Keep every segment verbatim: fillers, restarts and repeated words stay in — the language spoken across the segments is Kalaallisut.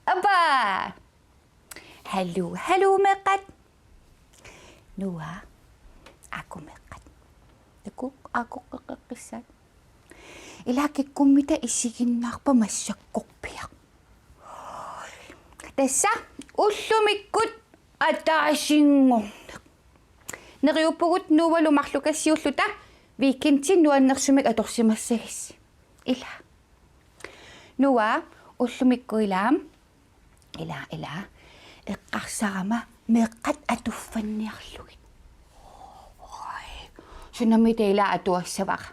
Appa! Haluu, haluu meeqqat. Noah, aajuku meeqqat. Takuuk, aajuku qeqqissaat. Ilaa kikkummita isiginnaarpa massakkorpiaq. Tassa ullumikkut ataasinngorneq. Neriuppugut Noahlu marlukasiulluta weekendi nuannersumik atorsimassagissi. Ilaa. Noah, ullumikkut ilaa. Ilaa, ilaa. Eqqarsarama meeqqat atuffanniarlugit. Oj. Sunamita ilaa atuassavara.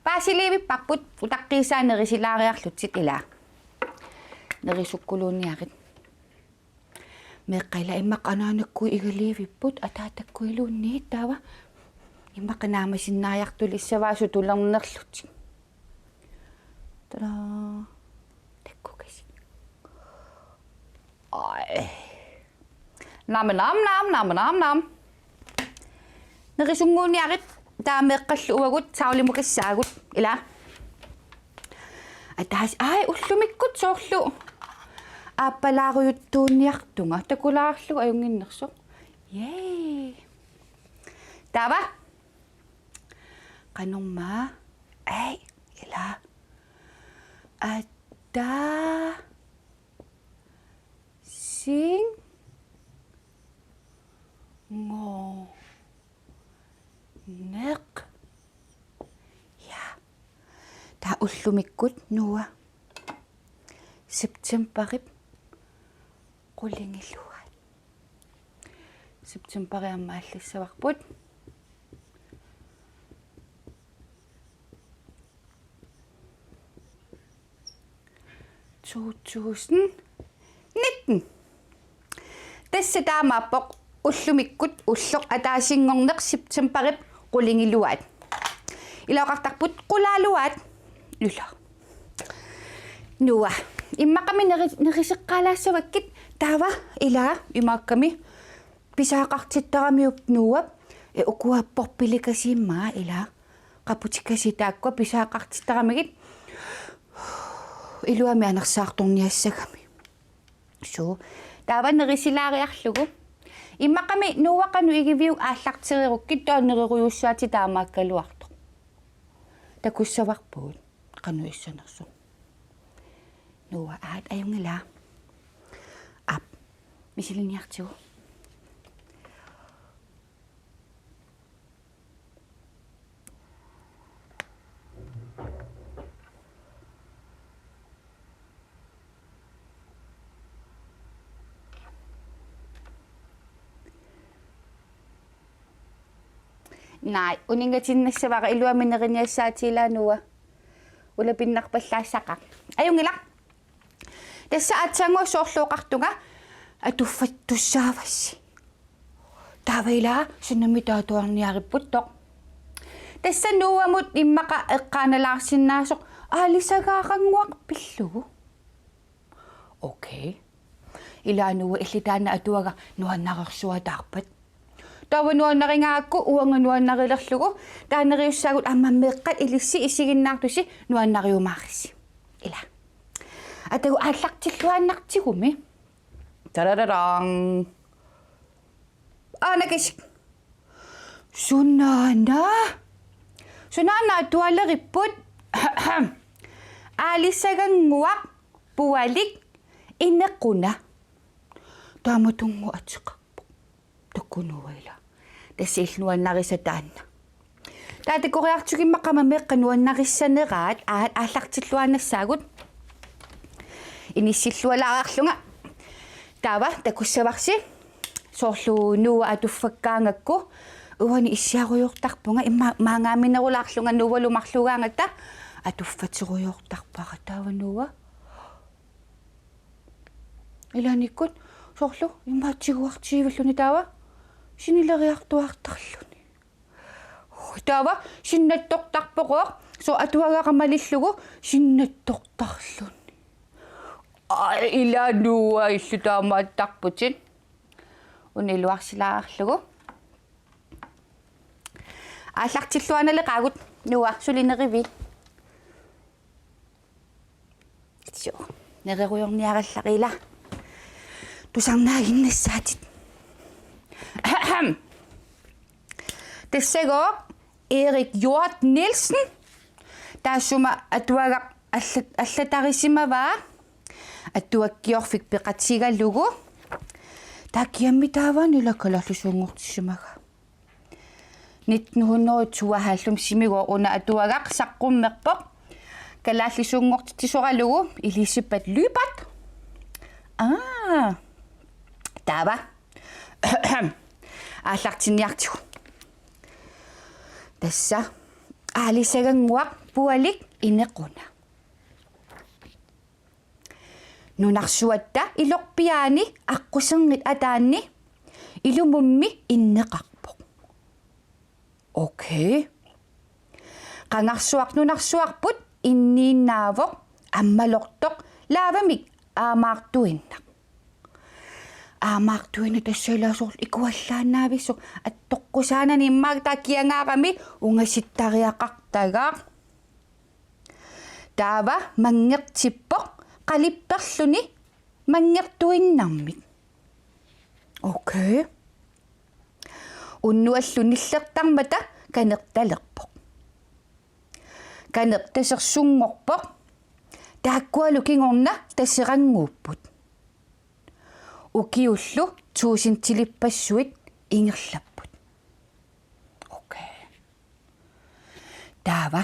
Paasiliivipparput utaqqiisaa nerisilaariarlutsit ilaa. Nerisukkuluunniarit. Meeqqat ilaa immaqa anaanakkut igaliivipput ataatakkuiluunniit taava. Immaqa naamasinnaajartulissavaat sutulernerlutik. Tadaa. Takkukasik. Oj. Nam, nam, nam, nam, nam, nam. Nerisunnguunniarit taava meeqqallu uagut tavlimukassaagut ilaa. Ataas, ai, ullumikkut soorlu aappalaarujuttuunniartunga. Takulaarlugu ajunnginnersoq. Yay. Taava. Qanormaa. Ai, ilaa. Ataa. Sing. Ngo. Neq. Ja. Taava ullumikkut Noah. Septemberip qulingiluaat. Septemberip aamma aallassavarput. To tusind nitten. Tassa taamaappoq ullumikkut ulloq ataasinngorneq septemberip qulingiluaat. Ilaa oqartarput qulaaluaat. Ilaa. Noah. Immaqami neri-, neriseqqaalaassavakkit taava ilaa imaakkami. Pisaqartittaramiuk Noah, e, ukua porpilikasiit immaqa ilaa. Qaputikasiit taakkua pisaqartittaramigit. Iluamik anersaartorniassagami. Suu. Taava nerisilaariarlugu. Immaqami Noah qanoq igiviuk aallartereerukkit taava nererujussuatit taamaakkaluartoq. Takussavarpugut. Qanoq issanersoq. Noah aat ajunngilaq. Aap. Misiliiniartigu. Naa, uninngatinnassavara iluamik neriniassaatit ilaa Noah. Ulapinnarpallaassaqaaq. Ajunngilaq. Tassa aatsaannguaq soorlu oqartunga atuffattussaavassi. Taava ilaa sunamita atuarniaripputtoq. Tassa Noahmut immaqa eqqaanalaarsinnaasoq aalisagaarannguaq pillugu. Okay. Ilaa Noah illit taanna atuagaq nuannarersuataarpat. Taava nuannarigaakku uanga nuannarilerlugu taava neriussaagut aamma meeqqat ilissi isiginnaartusi nuannariumaarissi. Ilaa. Atagu aallartilluaannartigumi. Tarararang. Aanakasik. Sunaana. Sunaana atualeripput. Aalisagannguaq pualik inequna. Taamatunnguaq ateqarpoq. Takuuk Noah ilaa. Tassa illit nuannarisat taanna. Taava takoriartigu immaqa aamma meeqqat nuannarissaneraat aat aallartilluaannassaagut. Inissillualaarlunga. Taava takussavarsi. Soorlu Noah atuffakkaangakku. Uani issiarujoortarpunga immaqa maanngaannerulaarlunga Noahlu marluugaangata atuffaterujoortarpara taava Noah. Ilaannikkut soorlu immaqa tiguartiivilluni taava. sinileriartuartarluni. Taava sinnattortarpoq, soorlu atuagara malillugu sinnattortarluni. Ai, ila Noah, illu taamaattarputit. Una iluarsilaarlugu. Aallartilluarnaleqaagut, Noah, suli nerivit? Suu, nererujorniarallarila. Tusarnaaginnassaatit. Ahem. Tassagooq Erik Hjort Nielsen. Taassuma atuagaq alla-, allatarisimavaa. Atuakkiorfik peqatigalugu. Taava kiammi taava ila kalaallisuunngortissimagaa? Nitten hundrede tooghalvfemsimigooq una atuagaq saqqummerpoq. Kalaallisuunngortitsisoralugu Elisabeth Lyberth. Aa. Taava. Aallartinniartigu. Tassa. Aalisagannguaq Pualik Inequna. Nunarsuatta ilorpiaani aqquserngit ataanni ilumummi inneqarpoq. Okay. Qangarsuaq nunarsuarput inniinnaavoq ammalortoq laavamik aamaartuinnaq. Aamaartuinnaq tassa ilaa soorlu ikuallaannaavissoq, attoqqusaanani immaqa taava kiangaarami ungasittariaqartagaq. Taava manngertippoq qalipperluni manngertuinnarmik. Okay. Unnuallu nillertarmata kanertalerpoq. Kaneq tasersunngorpoq. Taakkualu kingorna Taserannguupput. Ukiullu tuusintilippassuit ingerlapput. Okay. Taava.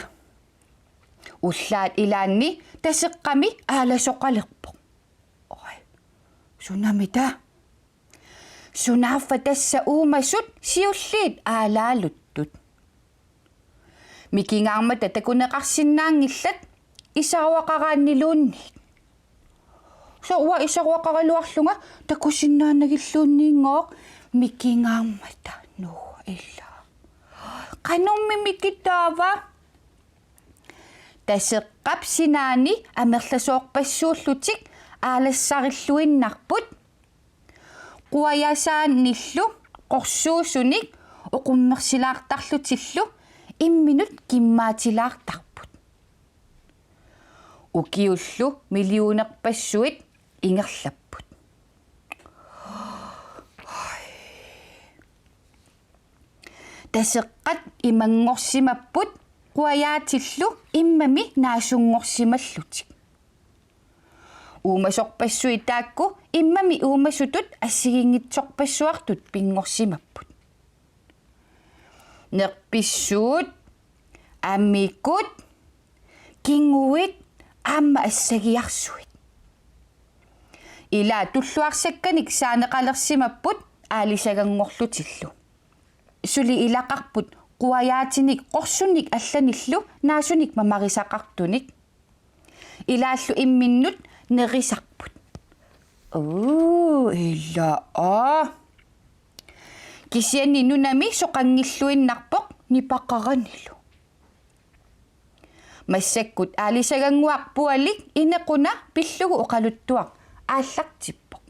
Ullaat ilaanni Taseqqami aalasoqalerpoq. Oj. Sunamita? Sunaaffa tassa uumasut siulliit aalaaluttut. Mikingaarmata takuneqarsinnaanngillat isaruaqaraanniluunniit. Soorlu uanga isaruaqaraluarlunga takusinnaanagilluunniinngooq mikingaarmata. Nuu, ila. Qanormi mikitaava? Taseqqap sinaani amerlasoorpassuullutik aalassarilluinnarput. Quajasaannillu qorsuusunik oqummersilaartarlutillu imminut kimmaatilaartarput. Ukiullu millionerpassuit ingerlapput. Taseqqat imanngorsimapput quajaatillu immami naasunngorsimallutik. Uumasorpassuit taakku immami uumasutut assigiinngitsorpassuartut pinngorsimapput. Nerpissuut, amikut, kinguit aamma assagiarsuit. Ila tulluarsakkanik saaneqalersimapput aalisaganngorlutillu. Suli ilaqarput quajaatinik qorsunik allanillu naasunik mamarisaqartunik. Ilaallu imminnut nerisarput. Uu, ila aa. Kisianni nunami soqanngilluinnarpoq nipaqaranilu. Massakkut aalisagannguaq Pualik Inequna pillugu oqaluttuaq aallartippoq.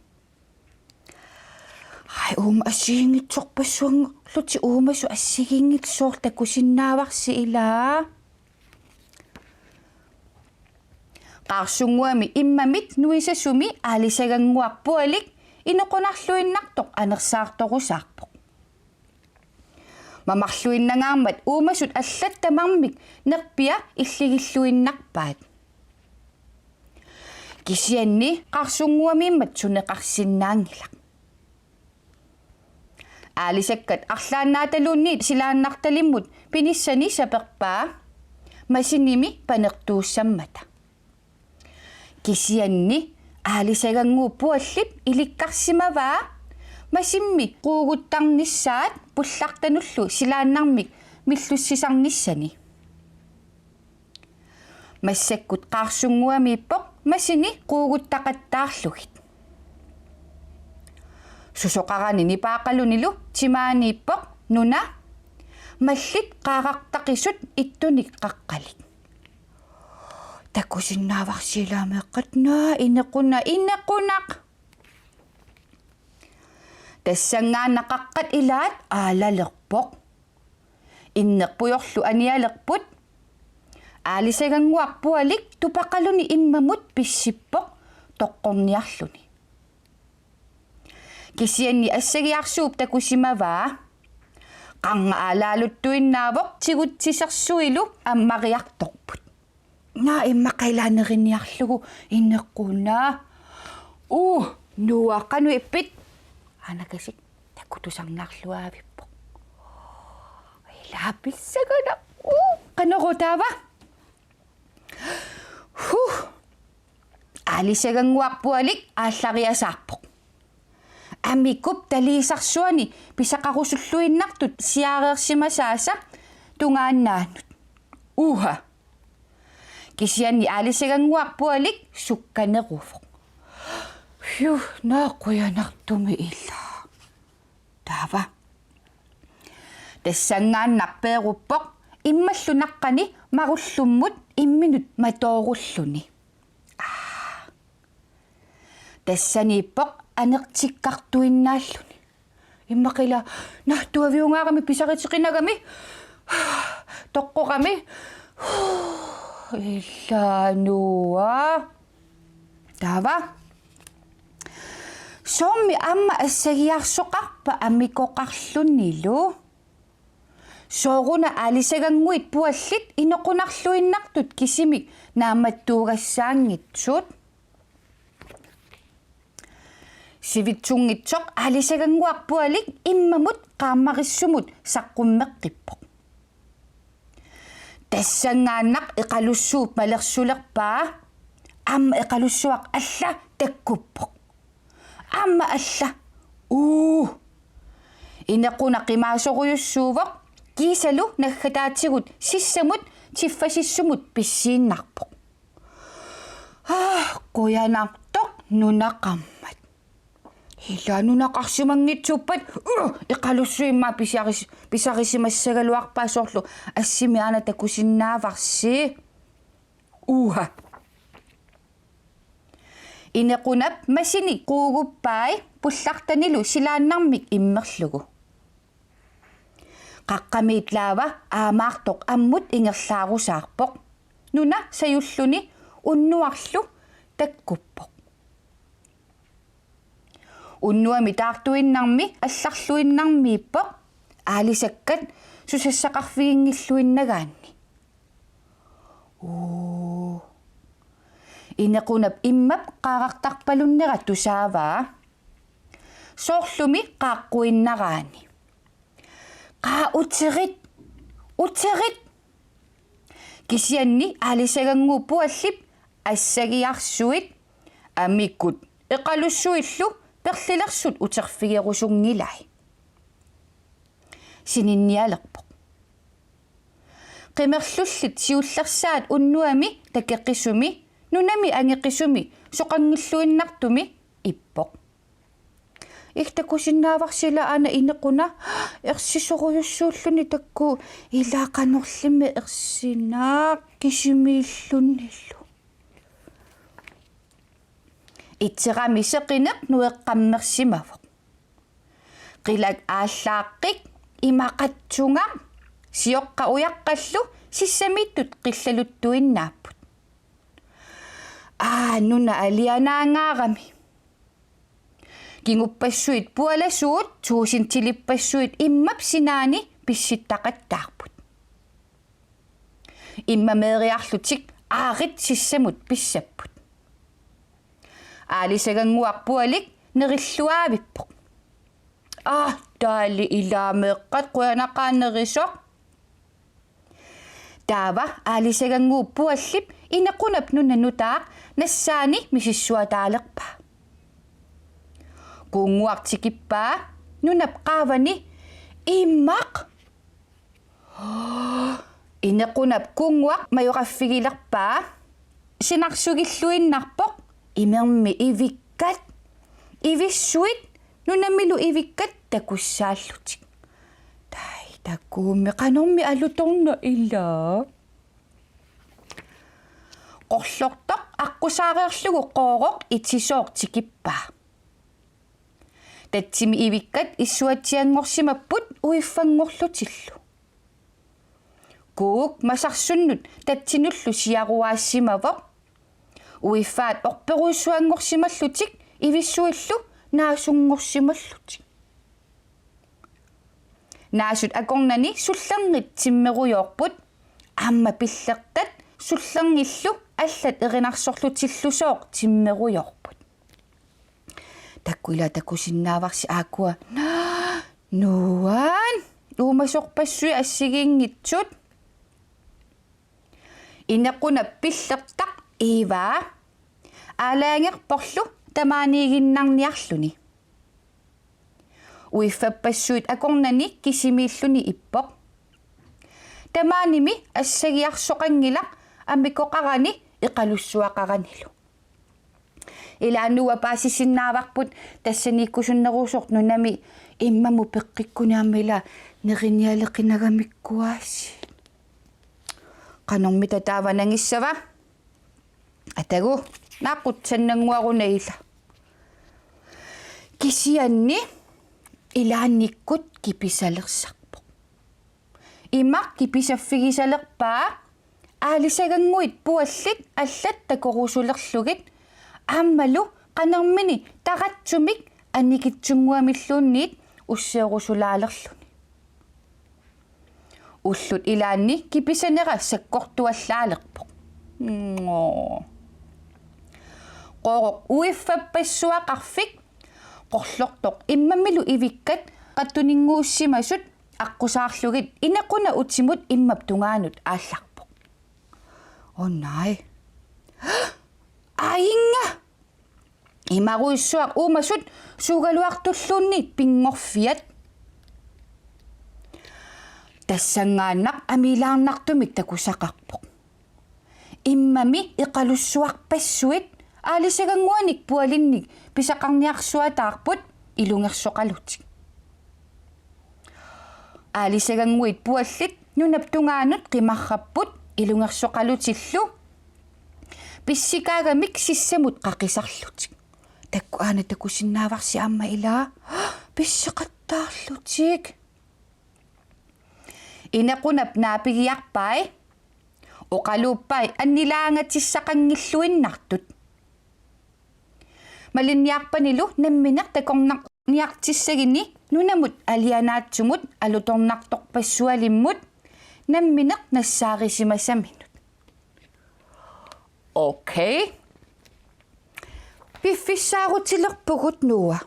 Ai, uuma assigiinngitsorpassuanngorlutik uumasut assigiinngitsut soorlu takusinnaavarsi ilaa. Qaarsunnguami immamit nuisasumi aalisagannguaq Pualik Inequnarluinnartoq anersaartorusaarpoq. Mamarluinnangaarmat uumasut allat tamarmik nerpia illigilluinnarpaat. Kisianni qaarsunnguamiimmat suneqarsinnaanngilaq. Aalisakkat arlaannaataluunniit silaannartalimmut pinissani saperpaa masinimi panertuussammata. Kisianni aalisagannguup Puallip ilikkarsimavaa masimmi quuguttarnissaat pullartanullu silaannarmik millussisarnissani. Massakkut qaarsunnguamiippoq masini quuguttaqattaarlugit. Susoqarani nipaaqalunilu timaaniippoq nuna, mallit qaarartaqisut ittunik qaqqalik. Takusinnaavarsi ilaa meeqqat: Naa, Inequnaq, Inequnaq! Tassanngaannaq qaqqat ilaat aalalerpoq. Innerpujorlu anialerput. Aalisagannguaq Pualik tupaqaluni immamut pissippoq toqqorniarluni. Kisianni assagiarsuup takusimavaa. Qarnga aalaaluttuinnaavoq, tigutsisersuilu ammariartorput. Naa, immaqa ilaa neriniarlugu, Inequnaq. Uu, Nuua, qanoq ippit? Anakasik takutusarnarluavippoq. Ilaa pissanganaq. Uu, qanoruna taava? Huh. Aalisagannguaq Pualik aallariasaarpoq. Amikup taliisarsuani pisaqarusulluinnartut siareersimasaasa tungaannaannut. Uha. Kisianni aalisagannguaq Pualik sukkaneruvoq. Phew, naa qujanartumik ilaa. Taava. Tassanngaannaq peeruppoq immallu naqqani marullummut imminut matoorulluni. Aa. Tassaniippoq anertikkartuinnaalluni. Immaqa ilaa, naa, tuaviungaarami pisariteqinagami. Toqqorami. Ilaa Nuua. Taava. Soormi aamma assagiarsoqarpa amikoqarlunilu? Sooruna aalisagannguit Puallit Inequnarluinnartut kisimik naammattuugassaanngitsut? Sivitsunngitsoq aalisagannguaq Pualik immamut qaammarissumut saqqummeqqippoq. Tassanngaannaq Eqalussuup malersulerpaa. Aamma Eqalussuaq alla takkuppoq. Aamma alla. Uu. Inequnaq qimaasorujussuuvoq, kiisalu naggataatigut sissamut tiffasissumut pissiinnarpoq. Aa, qujanartoq nunaqarmat. Ilaa nunaqarsimanngitsuppat, uu, Eqalussuimmaa pisaris-, pisarisimassagaluarpaa, soorlu assimi aana takusinnaavarsi. Uha. Inequnap masini quuguppai pullartanilu silaannarmik immerlugu. Qaqqamiit Laava aamaartoq ammut ingerlaarusaarpoq. Nuna sajulluni unnuarlu takkuppoq. Unnuami taartuinnarmi allarluinnarmiippoq, aalisakkat susassaqarfiginngilluinnagaanni. Uu. Inequnap immap qaarartarpalunnera tusaavaa. Soorlumi qaaqquinnaraani. Qaa, uterit! Uterit! Kisianni aalisagannguup Puallip assagiarsuit amikut Eqalussuillu perlilersut uterfigerusunngilai. Sininnialerpoq. Qimerlullit siullersaat unnuami takeqisumi, nunami angeqisumi soqanngilluinnartumi ippoq. Ih, takusinnaavarsi ilaa aana Inequnaq ersisorujussuulluni takkuu, ilaa qanorlimi ersinaa kisimiillunilu. Itserami seqineq nueqqammersimavoq. Qilak aallaaqqik, imaqatsungaq, sioqqaq ujaqqallu sissamiittut qillaluttuinnaapput. Aa, nuna alianaangaarami. Kinguppassuit pualasuut tuusintilippassuit immap sinaani pissittaqattaarput. Immameeriarlutik aarit sissamut pissapput. Aalisagannguaq Pualik nerilluavippoq. Aa, taali ilaa meeqqat, qujanaqaaq nerisoq. Taava aalisagannguup Puallip Inequnap nuna nutaaq nassaani misissuataalerpaa. Kuunnguaq tikippaa nunap qaavani: Imaq! Inequnap kuunnguaq majoqaffigilerpaa. Sinarsugilluinnarpoq, imermi ivikkat, ivissuit Nunamilu ivikkat takussaallutik. Tai takuummi qanormi alutornaq ilaa. Qorlortoq aqqusaareerlugu Qooroq itisooq tikippaa. Tatsimi ivikkat issuatsianngorsimapput uiffanngorlutillu. Kuuk masarsunnut tatsinullu siaruaassimavoq. Uiffaat orperujussuanngorsimallutik ivissuillu naasunngorsimallutik. Naasut akornanni sullernit timmerujoorput, aamma pillertat sullernillu allat erinarsorlutillusooq timmerujoorput. Takuila takusinnaavarsi aakkua. Nuan uumasorpassuit assigiinngitsut. Inequnap pillertaq Eva aalajangerporlu tamaaniiginnarniarluni. Uiffappassuit akornanni kisimiilluni ippoq. Tamaanimi assagiarsoqanngilaq amikoqarani eqalussuaqaranilu. Ilaa Noah paasisinnaavarput tassaniikkusunnerusoq nunami immamut peqqikkuni aamma ilaa nerinialeqinagamikkuaasiit. Qanormita taava nangissava? Atagu, naaqutsannannguaruna ilaa. Kisianni ilaannikkut kipisalersarpoq. Imaq kipisaffigisalerpaa aalisagannguit puallit allat takorusulerlugit aammalu qanermini taratsumik annikitsunnguamilluunniit usseerusulaalerluni. Ullut ilaanni kipisanera sakkortuallaalerpoq. Ngo. Qooroq uiffappassuaqarfik qorlortoq immamilu ivikkat qattuninnguussimasut aqqusaarlugit Inequnaq utimut immap tungaanut aallarpoq. Oh nej. Ajunga! Imarujussuaq uumasut suugaluartulluunniit pinngorfiat. Tassanngaannaq amiilaarnartumik takusaqarpoq. Immami eqalussuarpassuit aalisagannguanik pualinnik pisaqarniarsuataarput ilungersoqalutik. Aalisagannguit puallit nunap tungaanut qimarrapput ilungersoqalutillu pissikaagamik sissamut qaqisarlutik. Takuuk aana takusinnaavarsi aamma ilaa pisseqattaarlutik. Inequnap naapigiarpai oqaluuppai annilaangatissaqanngilluinnartut. Malinniarpanilu nammineq takornarniartissaguni nunamut alianaatsumut alutornartorpassualimmut nammineq nassaarisimasaminut. Okay. Piffissaarutilerpugut Noah.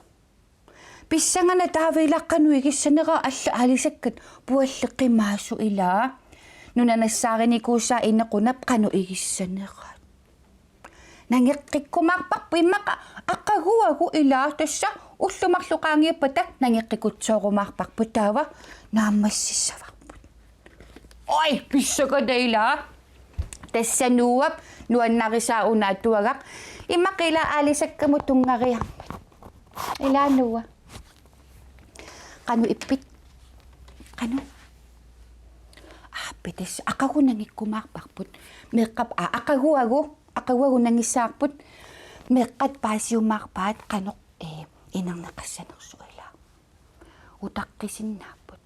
Pissangana taava ilaa qanoq igissanera, allat aalisakkat puallit qimaasut ilaa. Nuna nassaarinikuusaa Inequnap qanoq igissanera. Nangeqqikkumaarparput immaqa aqaguagu ilaa tassa ullut marluk qaangiuppata nangeqqikkutsoorumaarparput taava naammassissavarput. Oj, pissakata ilaa. Tassa Noahp nuannarisaa una atuagaq. Immaqa ilaa aalisakkamut tunngariarmat. Ilaa Noah. Qanoq ippit? Qanoq? Aappi tassa aqagu nangikkumaarparput. Meeqqap aa aqaguagu, aqaguagu nangissavarput. Meeqqat paasiumaarpaat qanoq ee inerneqassanersut ilaa. Utaqqisinnaapput.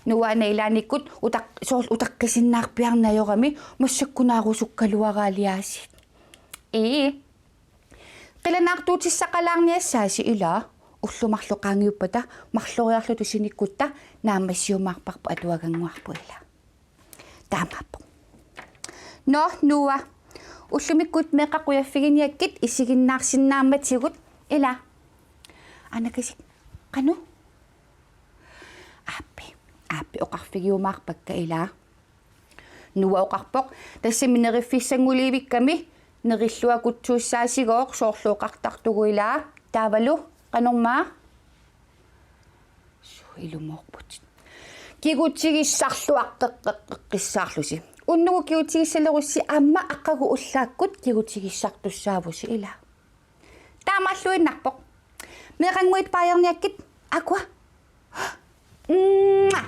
Noah aana ilaannikkut utaq-, soorlu utaqqisinnaarpiarneq ajorami massakkunaarusukkaluaraaliaasiit. Ii. Qilanaartuutissaqalaarniassaasi ilaa ullut marluk qaangiuppata marloriarluta sinikkutta naammassiumaarparput atuagannguarput ilaa. Taamaappoq. Nå, Noah. Ullumikkut meeqqat qujaffiginiakkit isiginnaarsinnaammatigut ilaa. Anakasik. Qanoq? Aappi. Aappi oqarfigiumaarpakka ilaa. Noah oqarpoq, tassami neriffissanngulivikkami nerilluakutsuussaasigooq soorlu oqartartugut ilaa. Taavalu, qanormaa? Suu ilumoorputit. Kigutigissarluaqqeqqeqqissaarlusi. Unnugu kigutigissalerussi aamma aqagu ullaakkut kigutigissartussaavusi ilaa. Taamaalluinnarpoq. Meeqqannguit Bayerniakkit. Aqua. Mm.